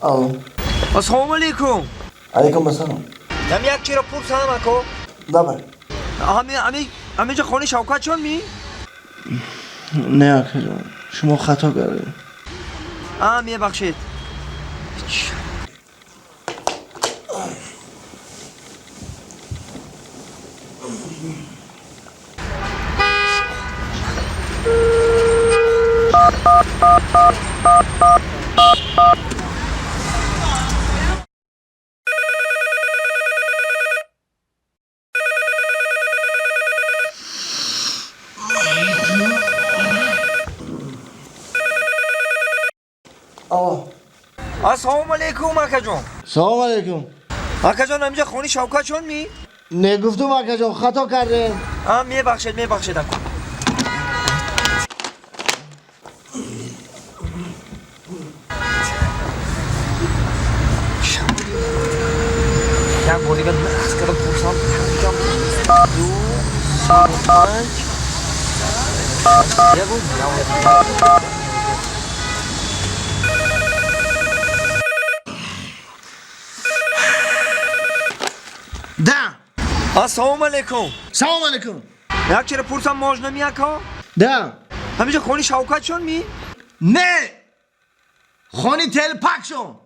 Алло. Ассалому алейкум. Алейкум ассалом. Ям як чиро пурсам, ако. Давай. Ҳаминҷо хонаи Шавкатшон ми? Не, акаҷон, шумо хато кардед. А, мебахшед. Алло. Ассалому алейкум, акаҷон. Салом алейкум. Акаҷон, ҳаминҷо хонаи Шавкатшон ми? Не, гуфтум, акаҷон, хато кардед. А, мебахшед, мебахшед, ако. Як бор дигар нақс карда пурсам. 2 3 5 ягон. Да. Ассалому алейкум. Салом алейкум. Як чиро пурсам можно ми, ако? Да. Ҳаминҷо хонаи Шавкатшон ми? Не, хони телпакшон.